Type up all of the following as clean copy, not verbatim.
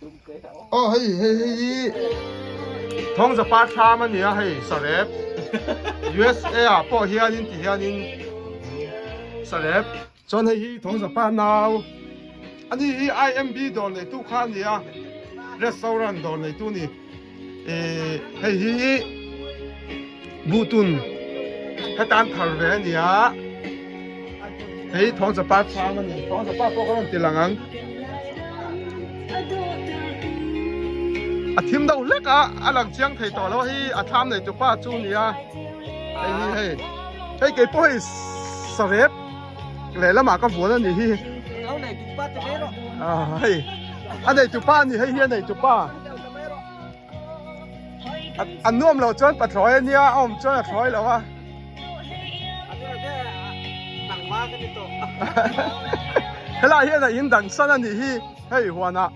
Aw hei hei hei hi Thawngzapa thlam a nia hei sarep USA ah pawh hianin ti hianin sarep chuan hei hi Thawngzapa nau ani hi IMB dawr neitu kha a nia restaurant dawr neitu a ni. Ehh hei hi buhtun hetan thar ve a ni a hei thawngchapa chhang a ni thawngchapa pawh ka rawn ti lang ang a thim deuh hlek a a lang chiang thei tawh lo hei a thlam nei tupa chu a ni a hei hi hei hei kei pawh hei sarep lehlamah ka vuan a ni hi hei a nei tupa a ni hei hi a nei tupa. A nuam loh chuan pathlawi a nia, a awm chuan a thlawi lo a. Helai hian a in dang san a nih hi hei huanah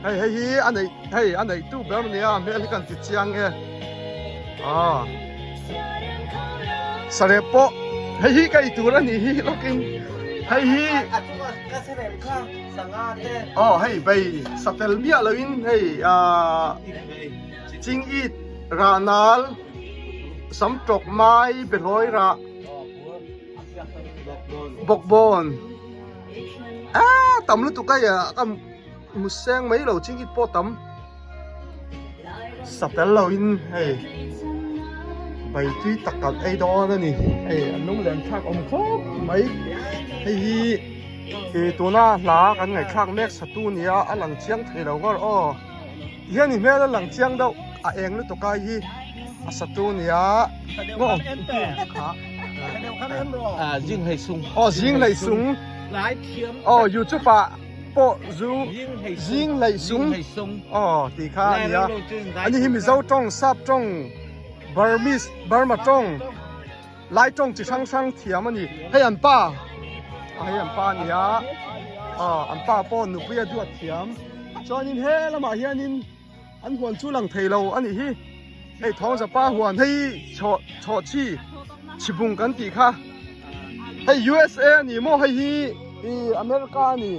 hei hei hi a neih hei a neih tu ber nia hmel hi kan ti chiang e aw sarep pawh hei hi ka ei tur a nih hi lawkin hei hi Aw hei bei satel miah lo in hei ahh ching it rah nal sam tawk mai behlawi rah bawkbawn aaa tam lutuk a ka hmu seng mai lo ching it pawh tam. Satel lo in hei bai tui tak kan ei dawn a ni hei an lunglen thlak awm khawp mai hei hi ih tuna hla kan ngaihthlak mek satu nia a lang chiang thei lo ngawr aw hian i hmel a lang chiang deuh a eng lutuk a hi a satu nia maw aw zing hlei sung aw youtube ah. pawh zu zing hlei sung aw tih kha a ni a ani hi mizo tawng sap tawng burmese burma tawng lai tawng chi hrang hrang thiam a ni hei an pa a hei an pa a ni a aw an pa pawh nupui a duat thiam chuanin he lamah hianin an huan chu lang thei lo a nih hi hei thawngzapa huan hei chhawh chhawh chi chhibung kan tih kha hei USA a ni maw hei hi ih America a ni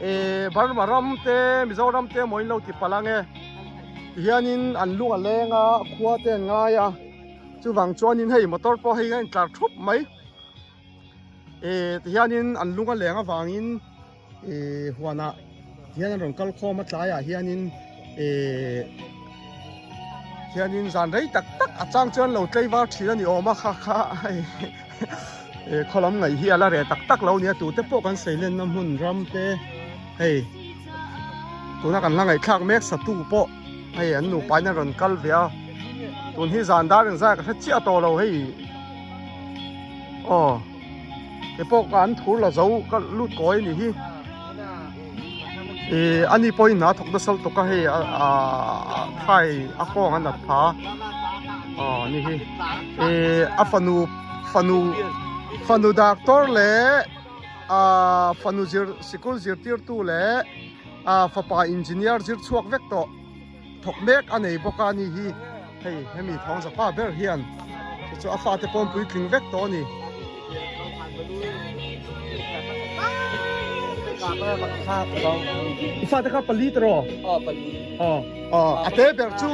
eh Burma ram te Mizoram te maw in lo ti palh ang e tihianin an lung a leng a khua te an ngai a chuvang chuanin hei motor pawh hei a intlar thup mai eh tihianin an lung a leng avangin. Ihh huanah hian an rawn kal khawm a tlaiah hianin ihh hianin zan rei tak tak a chang chuan lo tlei var thin a ni awm a kha kha hei eh khaw lam ngaih hi a la reh tak tak lo nia tute pawh kan sei lenna hmun ram te hei tuna kan la ngaihthlak mek satu pawh hei an nupa in an rawn kal ve a tun hi zan dar engzah ka hre chiah tawh lo hei aw. He pawh ka an thur la zo ka lut kawi a nih hi ih ani pawhin a thawk nasa lutuk a hei ah thai a kawng a nat pha aw ani hi ih a fanu fanu fanu doctor leh ah fanu zir sikul zirtirtu leh ah fapa engineer zir chhuak vek tawh. Thawk mek a nei bawk a ni hi hei hemi thawngzapa ber hian chu chu a fate pawh an puitling vek tawh a ni. I fate kha pali tawh aw? Aw aw a te ber chu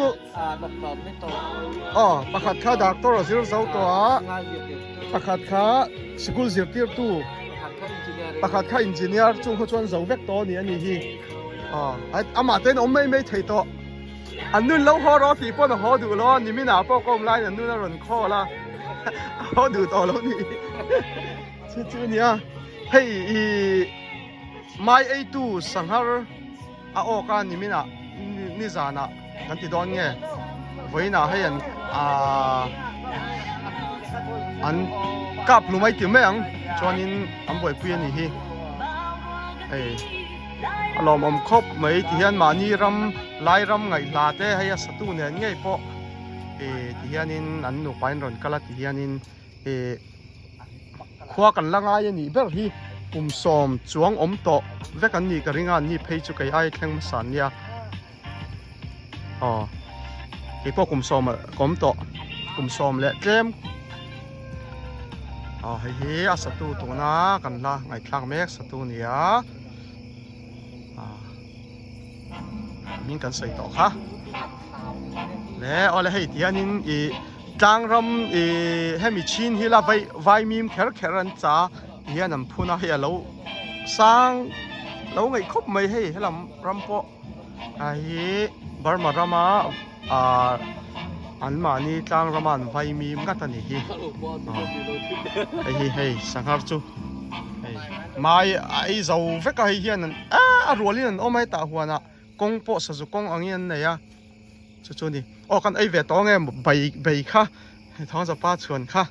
aw pakhat kha doctor a zir zo tawh a pakhat kha sikul zirtirtu pakhat kha engineer chung kha chuan zo vek tawh a ni a ni hi. Aw amah te in awm mai mai thei tawh an nun lo haw rawh tih pawn a haw duh lo a nimin ah pawh ka awm laiin an nun a rawn call a a haw duh tawh lo ni chu chu nia hei ih mai ei tu sanghar a awk a nimin ah nizan ah kan ti dawn nge vawiin ah hei an ahh an kap hlum ai ti mai ang chuanin an buaipui a nih hi hei. A lawmawm khawp mai ti hian mahni ram lai ram ngaihhla te hei a satu nen ngei pawh ih ti hianin an nupa in rawn kal a ti hianin ih khua kan la ngai a nih ber hi kum sawm chuang awm tawh vek an nih ka ring a an ni phei chu kei ai thleng hmasa an nia aw keipawh kum sawm a kawm tawh kum sawm leh tlem aw hei hi a satu tuna kan la ngaihthlak mek satu nia. Hming kan sawi tawh kha. Le awle hei ti hianin i tlangram i hemi chin hi la vai vaimim kher kher an cha ti hian an phun a hei a lo sang lo ngaih khawp mai hei helam ram pawh a hi Burma rama ah an mahni tlang rama an vaimim ngat a ni hi hei hi hei sanghar chu hei mai a ei zo vek a hei hian an ah a rualin an awm a hetah huanah. Kawng pawh sazu kawng angin an nei a, chu chu a ni. Aw kan ei ve tawh ange bai bai kha Thangzapa chhuan kha.